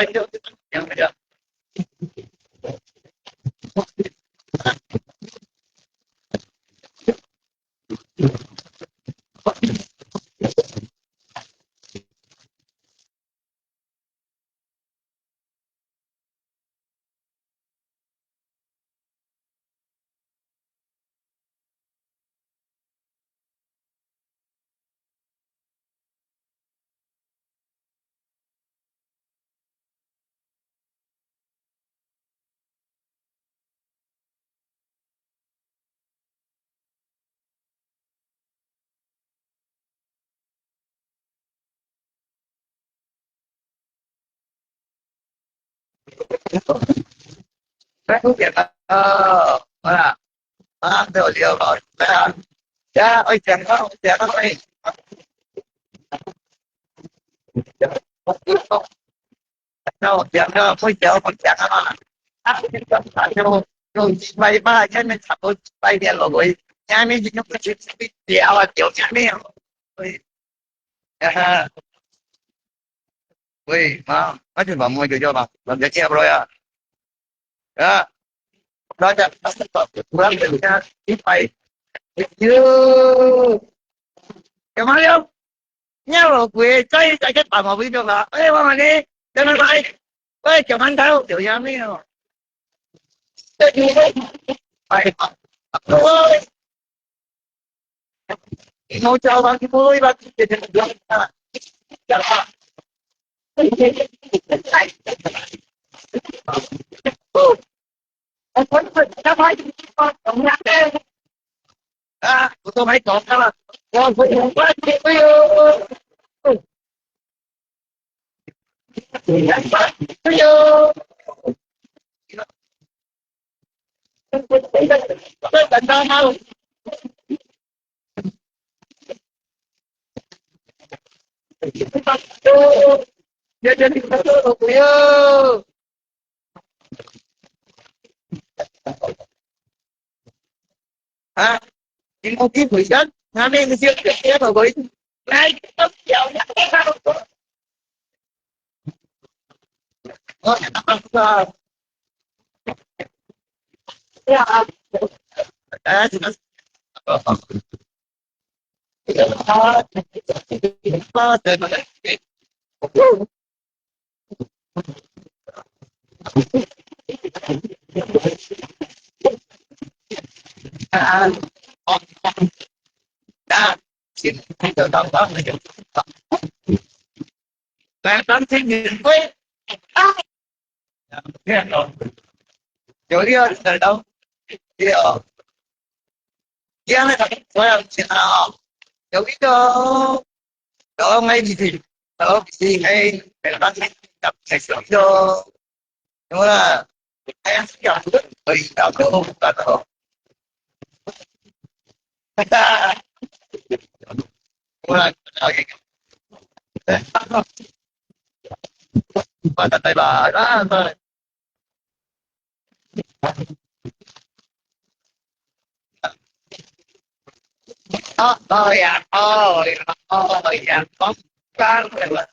來就，太不简单了，啊，啊，对，对，对啊，呀，会讲到，讲到，哎，那我讲到，会讲，我讲啊，啊，就，就拜拜，下面差不多拜年了，我，下面就不去聊啊，聊下面，对，啊，喂，妈，那就把我给叫吧，把这叫过来啊，啊。那个，那个，一百，哟，干嘛了？你老鬼，再再去打毛病了啦！哎，我问你，在那来，喂，小馒头，有啥没有？这有没有？哎，喂。 啊，我都没搞到了，我我我我哟。 啊，你冇機會啊，下面个小姐姐寶貝，來，都叫你。我啊，啊，有料，有料。 Yang nak saya cina, ya itu, kalau ngai di sini, kalau di sini ngai, kalau di sini tak saya selalu, cuma lah, saya siap tu, beri tahu, tak tahu. Cuma, okay. Pada tay ba, ah, 哦哦呀，哦呀，哦呀，講講啦。